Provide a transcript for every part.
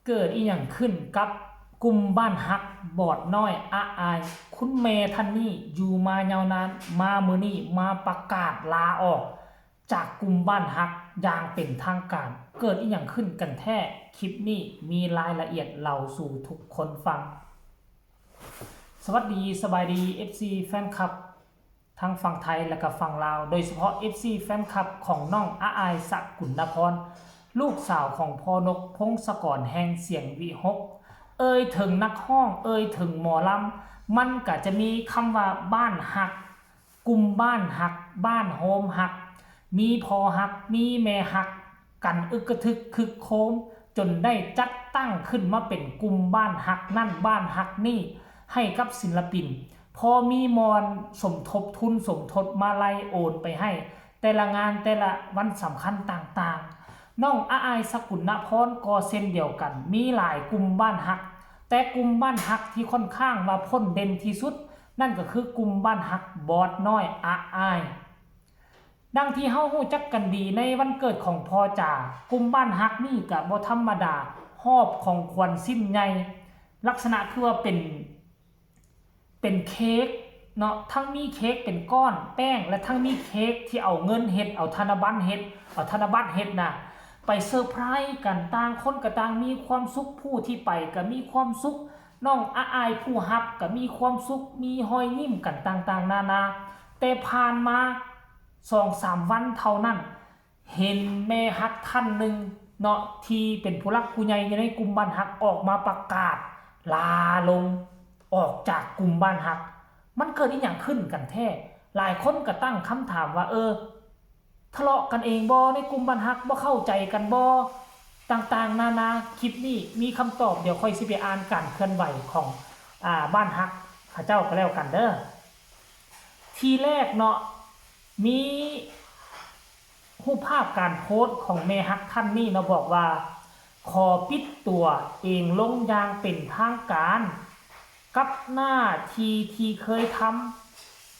ເກີດອີ່ຫຍັງຂຶ້ນກັບກຸ່ມບ້ານຮັກບອດນ້ອຍອະອາຍ? ຄຸນແມ່ທ່ານນີ້ຢູ່ມາຍາວນານ, ມາມື້ນີ້ມາປະກາດລາອອກຈາກກຸ່ມບ້ານຮັກຢ່າງເປັນທາງການ. ເກີດອີ່ຫຍັງຂຶ້ນກັນແທ້? ຄລິບນີ້ມີລາຍລະອຽດເລົ່າສູ່ທຸກຄົນຟັງ. ສະຫວັດດີ, ສະບາຍດີ ເອັຟຊີ ແຟນຄລັບ ທັງຝັ່ງໄທ ແລະກະຝັ່ງລາວ, ໂດຍສະເພາະ ເອັຟຊີ ແຟນຄລັບຂອງນ້ອງອາອາຍ ສະກຸນນະພອນ, ລູກສາວຂອງພໍ່ນົກ ພົງສະກອນ ແຫ່ງສຽງວິຫົກ. ເອີ່ຍເຖິງນັກຮ້ອງ, ເອີ່ຍເຖິງໝໍລຳ, ມັນກະຈະມີຄຳວ່າບ້ານຮັກ, ກຸ່ມບ້ານຮັກ, ບ້ານໂຮມຮັກ, ມີພໍ່ຮັກ, ມີແມ່ຮັກ ກັນອຶກກະທຶກຄຶກໂຄມ, ຈົນໄດ້ຈັດຕັ້ງຂຶ້ນມາເປັນກຸ່ມບ້ານຮັກນັ້ນບ້ານຮັກນີ້ ໃຫ້ກັບສິນລະປິນ ພໍມີບ່ອນສົມທົບທຶນ ສົມທົບມາໄລ່ໂອນໄປໃຫ້ແຕ່ລະງານ ແຕ່ລະວັນສຳຄັນຕ່າງໆ. ນ້ອງອາອາຍ ສະກຸນນະພອນ ກໍເຊັ່ນດຽວກັນ ມີຫຼາຍກຸ່ມບ້ານຮັກ, ແຕ່ກຸ່ມບ້ານຮັກທີ່ຂ້ອນຂ້າງວ່າພົ້ນເດັ່ນທີ່ສຸດ ນັ້ນກໍຄືກຸ່ມບ້ານຮັກບອດນ້ອຍອາອາຍ. ດັ່ງທີ່ເຮົາຮູ້ຈັກກັນດີ ໃນວັນເກີດຂອງພໍ່ຈາ, ກຸ່ມບ້ານຮັກນີ້ກະບໍ່ທຳມະດາ, ຫອບຂອງຂວັນຊິ້ນໃຫຍ່ ລັກສະນະຄືວ່າເປັນ ເປັນເຄ້ກເນາະ, ທັງມີເຄ້ກເປັນກ້ອນແປ້ງ ແລະ ທັງມີເຄ້ກທີ່ເອົາເງິນເຮັດ, ເອົາທະນະບັນເຮັດ, ເອົາທະນະບັດເຮັດນະ ໄປເຊີໄພຣກັນ, ຕ່າງຄົນກະຕ່າງມີຄວາມສຸກ, ຜູ້ທີ່ໄປກະມີຄວາມສຸກ, ນ້ອງອາອາຍຜູ້ຮັບກະມີຄວາມສຸກ, ມີຮອຍຍິ້ມກັນຕ່າງໆນານາ. ແຕ່ຜ່ານມາ ສອງສາມວັນເທົ່ານັ້ນ ເຫັນແມ່ຮັກທ່ານໜຶ່ງເນາະ ທີ່ເປັນຜູ້ຫຼັກຜູ້ໃຫຍ່ຢູ່ໃນກຸ່ມບ້ານຮັກ ອອກມາປະກາດລາລົງອອກຈາກກຸ່ມບ້ານຮັກ. ມັນເກີດອີ່ຫຍັງຂຶ້ນກັນແທ້? ຫຼາຍຄົນກໍຕັ້ງຄຳຖາມວ່າ ເອີ ທະເລາະກັນເອງບໍ່ ໃນກຸ່ມບ້ານຮັກ? ບໍ່ເຂົ້າໃຈກັນບໍ່? ຕ່າງໆນານາ. ຄລິບນີ້ມີຄຳຕອບ, ດຽວຂ້ອຍຊິໄປອ່ານການເຄື່ອນໄຫວຂອງ ອາ ບ້ານຮັກເຂົາເຈົ້າກໍແລ້ວກັນເດີ. ທີແລກເນາະ ມີຮູບພາບການໂພສຂອງແມ່ຮັກທ່ານນີ້ເນາະ ບອກວ່າ ຂໍປິດຕົວເອງລົງຢ່າງເປັນທາງການ ກັບໜ້າທີ່ທີ່ເຄີຍທຳ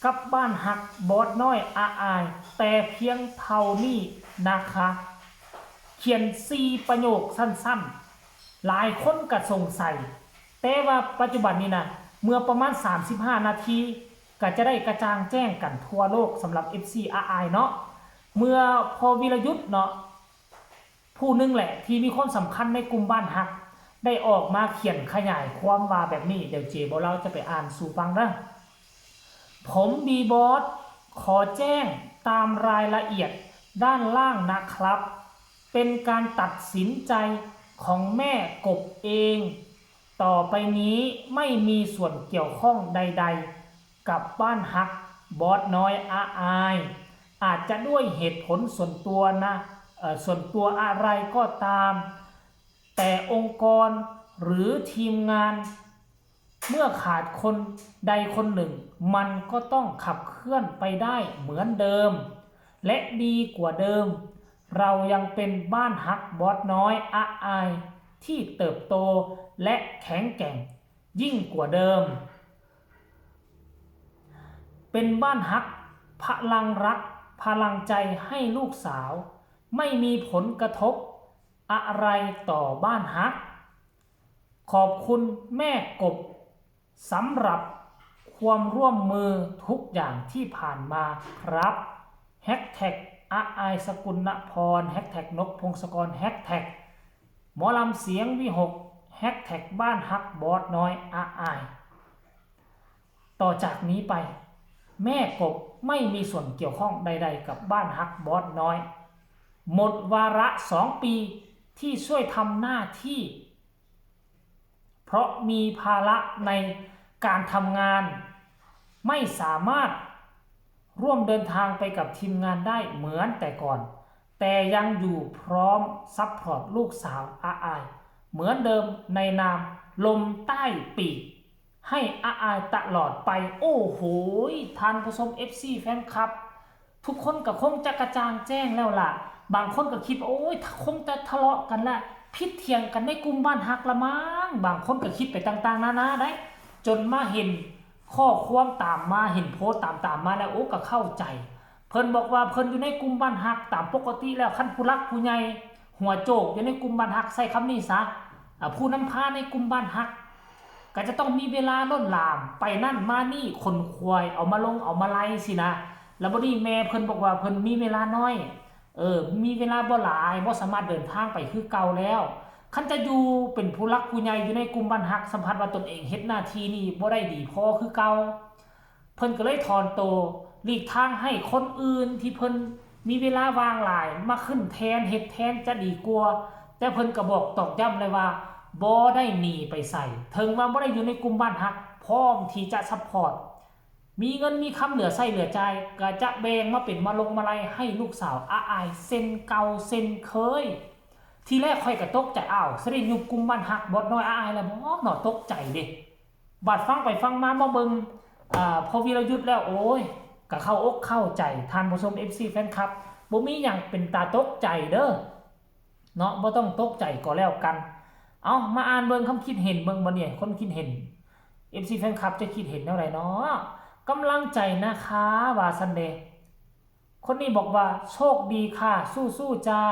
ກັບບ້ານຮັກບອດນ້ອຍອາອາຍ ແຕ່ພຽງເທົ່ານີ້ນະຄະ. ຂຽນສີ່ປະໂຫຍກສັ້ນໆ. ຫຼາຍຄົນກະສົງໄສ, ແຕ່ວ່າປັດຈຸບັນນີ້ນະ ເມື່ອປະມານສາມສິບຫ້ານາທີ ກະຈະໄດ້ກະຈ່າງແຈ້ງກັນທົ່ວໂລກສຳລັບ ເອັຟຊີ ອາອາຍເນາະ. ເມື່ອພໍ່ວິລະຍຸດເນາະ ຜູ້ໜຶ່ງແຫຼະທີ່ມີຄວາມສຳຄັນໃນກຸ່ມບ້ານຮັກ ໄດ້ອອກມາຂຽນຂະຫຍາຍຄວາມວ່າແບບນີ້, ດຽວເຈບໍ່ເລົ່າຈະໄປອ່ານສູ່ຟັງເດີ. ຜົມບີບອດ ຂໍແຈ້ງຕາມລາຍລະອຽດດ້ານລ່າງນະຄຣັບ. ເປັນການຕັດສິນໃຈຂອງແມ່ກົບເອງ. ຕໍ່ໄປນີ້ໄມ່ມີສ່ວນກ່ຽວຂ້ອງໃດໆກັບບ້ານຮັກບອດນ້ອຍອາອາຍ, ອາດຈະດ້ວຍເຫດຜົນສ່ວນຕົວນະ, ເອີ ສ່ວນຕົວອະໄລກໍຕາມ, ແຕ່ອົງກອນ ຫຼື ທີມງານ ເມື່ອຂາດຄົນໃດຄົນໜຶ່ງ, ມັນກໍຕ້ອງຂັບເຄື່ອນໄປໄດ້ເໝືອນເດີມ ແລະ ດີກວ່າເດີມ. ເຮົາຍັງເປັນບ້ານຮັກບອດນ້ອຍອະອາຍທີ່ເຕີບໂຕ ແລະ ແຂງແກ່ງຍິ່ງກວ່າເດີມ. ເປັນບ້ານຮັກ, ພະລັງລັກ, ພະລັງໃຈໃຫ້ລູກສາວ, ໄມ່ມີຜົນກະທົບອະໄລຕໍ່ບ້ານຮັກ. ຂອບຄຸນແມ່ກົບສຳລັບຄວາມຮ່ວມມືທຸກຢ່າງທີ່ຜ່ານມາຄັບ. ແຮັກແທັກ ອາອາຍ ສະກຸນນະພອນ, ແຮັກແທັກ ນົກ ພົງສະກອນ, ແຮັກແທັກ ໝໍລຳສຽງວິຫົກ, ແຮັກແທັກ ບ້ານຮັກບອດນ້ອຍອາອາຍ. ຕໍ່ຈາກນີ້ໄປ ແມ່ກົບໄມ່ມີສ່ວນກ່ຽວຂ້ອງໃດໆກັບບ້ານຮັກບອດນ້ອຍ. ໝົດວາລະສອງປີທີ່ຊ່ວຍທຳໜ້າທີ່ ເພາະມີພາລະໃນການທຳງານ, ໄມ່ສາມາດຮ່ວມເດີນທາງໄປກັບທີມງານໄດ້ເໝືອນແຕ່ກ່ອນ, ແຕ່ຍັງຢູ່ພ້ອມຊັບພອດລູກສາວອາອາຍເໝືອນເດີມໃນນາມລົມໃຕ້ປີກ ໃຫ້ອາອາຍຕະຫຼອດໄປ. ໂອ້ໂຫຍ ທ່ານຜູ້ຊົມ ເອັຟຊີ ແຟນຄລັບ ທຸກຄົນກໍຄົງຈະກະຈ່າງແຈ້ງແລ້ວລະ. ບາງຄົນກໍຄິດວ່າ ໂອ້ຍ ຄົງຈະທະເລາະກັນລະ, ຜິດຖຽງກັນໃນກຸ່ມບ້ານຮັກລະມັງ. ບາງຄົນກໍຄິດໄປຕ່າງໆນານາໄດ໋, ຈົນມາເຫັນຂໍ້ຄວາມຕາມມາ, ເຫັນໂພສຕາມໆມາແລ້ວ, ໂອ້ ກໍເຂົ້າໃຈ. ເພິ່ນບອກວ່າເພິ່ນຢູ່ໃນກຸ່ມບ້ານຮັກ, ຕາມປົກກະຕິແລ້ວ ຄັນຜູ້ຫຼັກຜູ້ໃຫຍ່ຫົວໂຈກຢູ່ໃນກຸ່ມບ້ານຮັກ, ໃຊ້ຄຳນີ້ຊະ, ອາ ຜູ້ນຳພາໃນກຸ່ມບ້ານຮັກ ກໍຈະຕ້ອງມີເວລາລົ້ນຫຼາມ ໄປນັ້ນມານີ້ ຂົນຂວາຍ ເອົາມາລົງເອົາມາໄລ່ຊີ້ນະ. ແລ້ວບັດນີ້ແມ່ເພິ່ນບອກວ່າເພິ່ນມີເວລານ້ອຍ ເອີ ມີເວລາບໍ່ຫຼາຍ ບໍ່ສາມາດເດີນທາງໄປຄືເກົ່າແລ້ວ. ຄັນຈະຢູ່ເປັນຜູ້ຫຼັກຜູ້ໃຫຍ່ຢູ່ໃນກຸ່ມບ້ານຮັກ ສຳຜັດວ່າຕົນເອງເຮັດໜ້າທີ່ນີ້ບໍ່ໄດ້ດີພໍຄືເກົ່າ. ເພິ່ນກໍເລີຍຖອນໂຕ ຫຼີກທາງໃຫ້ຄົນອື່ນທີ່ເພິ່ນມີເວລາວ່າງຫຼາຍມາຂຶ້ນແທນ ເຮັດແທນຈະດີກວ່າ, ແຕ່ເພິ່ນກໍບອກຕອກຢ້ຳເລີຍວ່າບໍ່ໄດ້ໜີໄປໃສ, ເຖິງວ່າບໍ່ໄດ້ຢູ່ໃນກຸ່ມບ້ານຮັກ ພ້ອມທີ່ຈະຊັບພອດ, ມີເງິນມີຄຳເຫຼືອໃຊ້ເຫຼືອຈ່າຍ ກໍຈະແບ່ງມາເປັນມາລົງມາໄລ່ໃຫ້ລູກສາວອ້າອາຍເຊັ່ນເກົ່າເຊັ່ນເຄີຍ. ທີແລກຂ້ອຍກໍຕົກໃຈ, ອ້າວ ຊິໄດ້ຍຸບກຸ່ມບ້ານຮັກບອດນ້ອຍອ້າອາຍແລ້ວບໍເນາະ, ຕົກໃຈເດ້. ບາດຟັງໄປຟັງມາ ມາເບິ່ງ ອາ ພໍ່ວີລະຍຸດແລ້ວ ໂອ້ຍ ກະເຂົ້າອົກເຂົ້າໃຈ ທ່ານຜູ້ຊົມ ເອັຟຊີ ແຟນຄລັບ ບໍ່ມີຫຍັງເປັນຕາຕົກໃຈເດີເນາະ, ບໍ່ຕ້ອງຕົກໃຈກໍແລ້ວກັນ. ເອົາ ມາອ່ານເບິ່ງຄຳຄິດເຫັນເບິ່ງ ບັດນີ້ຄົນຄິດເຫັນ ເອັຟຊີ ແຟນຄລັບ ຈະຄິດເຫັນແນວໃດເນາະ? ກຳລັງໃຈນະຄາ ວ່າຊັ້ນເດ. ຄົນນີ້ບອກວ່າ ໂຊກດີຄ່ະ ສູ້ໆຈ້າ,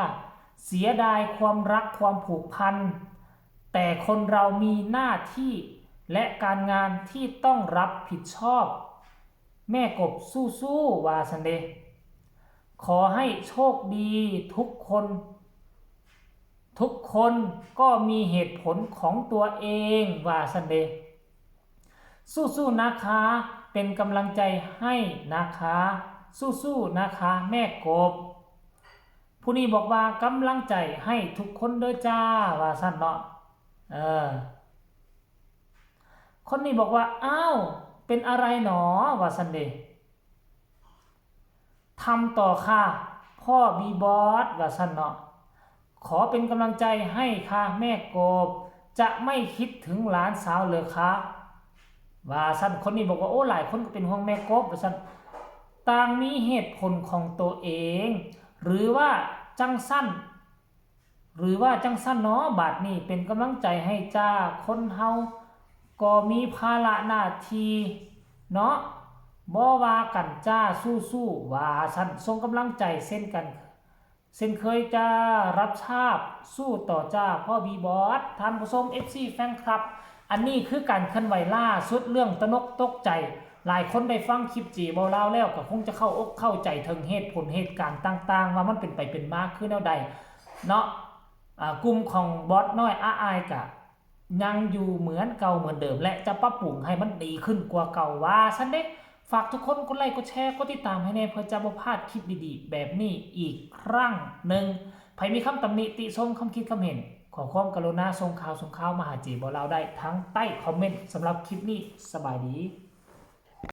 ເສຍດາຍຄວາມລັກຄວາມຜູກພັນ, ແຕ່ຄົນເຮົາມີໜ້າທີ່ ແລະ ການງານທີ່ຕ້ອງຮັບຜິດຊອບ, ແມ່ກົບສູ້ໆ ວ່າຊັ້ນເດ. ຂໍໃຫ້ໂຊກດີທຸກຄົນ, ທຸກຄົນກໍມີເຫດຜົນຂອງຕົວເອງ ວ່າຊັ້ນເດ. ສູ້ໆນະຄະ, ເປັນກຳລັງໃຈໃຫ້ນະຄະ, ສູ້ໆນະຄະ ແມ່ກົບ. ຜູ້ນີ້ບອກວ່າ ກຳລັງໃຈໃຫ້ທຸກຄົນເດີຈ້າ ວ່າຊັ້ນເນາະ. ເອີ ຄົນນີ້ບອກວ່າ ອ້າວ ເປັນອະໄລໜໍ ວ່າຊັ້ນເດ. ທຳຕໍ່ຄ່ະ ພໍ່ບີບອດ ວ່າຊັ້ນເນາະ. ຂໍເປັນກຳລັງໃຈໃຫ້ຄ່ະ ແມ່ກົບ, ຈະໄມ່ຄິດເຖິງຫຼານສາວເຫຼືອຄະ ວ່າຊັ້ນ. ຄົນນີ້ບອກວ່າ ໂອ້ ຫຼາຍຄົນກໍເປັນຫ່ວງແມ່ກົບ ວ່າຊັ້ນ. ຕ່າງມີເຫດຜົນຂອງໂຕເອງ ຫຼືວ່າຈັ່ງຊັ້ນ ຫຼືວ່າຈັ່ງຊັ້ນເນາະ. ບາດນີ້ເປັນກຳລັງໃຈໃຫ້ຈ້າ, ຄົນເຮົາກໍມີພາລະໜ້າທີ່ເນາະ, ບໍ່ວ່າກັນຈ້າ, ສູ້ໆ ວ່າຊັ້ນ. ສົ່ງກຳລັງໃຈເຊັ່ນກັນ ເຊັ່ນເຄີຍຈ້າ, ຮັບຊາບ, ສູ້ຕໍ່ຈ້າ ພໍ່ບີບອດ. ທ່ານຜູ້ຊົມ ເອັຟຊີ ແຟນຄລັບ, ອັນນີ້ຄືການເຄື່ອນໄຫວລ່າສຸດ ເລື່ອງຕະໜົກຕົກໃຈ. ຫຼາຍຄົນໄດ້ຟັງຄລິບເຈເວົ້າລາວແລ້ວ ກໍຄົງຈະເຂົ້າອົກເຂົ້າໃຈເຖິງເຫດຜົນເຫດການຕ່າງໆ ວ່າມັນເປັນໄປເປັນມາຄືແນວໃດເນາະ. ອາ ກຸ່ມຂອງບອດນ້ອຍອ້າອາຍກະຍັງຢູ່ເໝືອນເກົ່າເໝືອນເດີມ ແລະ ຈະປັບປຸງໃຫ້ມັນດີຂຶ້ນກວ່າເກົ່າ ວ່າຊັ້ນເດ. ຝາກທຸກຄົນກົດໄລ ກົດແຊ ກົດຕິດຕາມໃຫ້ແດ່ ເພື່ອຈະບໍ່ພາດຄລິບດີໆແບບນີ້ອີກຄັ້ງໜຶ່ງ. ໃຜມີຄຳຕຳໜິຕິຊົມ ຄຳຄິດຄຳເຫັນ ຂໍຄວາມກະລຸນາສົ່ງຂ່າວ ສົ່ງຂ່າວມາຫາເຈເວົ້າລາວໄດ້ທາງໃຕ້ຄອມເມັນ. ສຳລັບຄລິບນີ້ ສະບາຍດີ.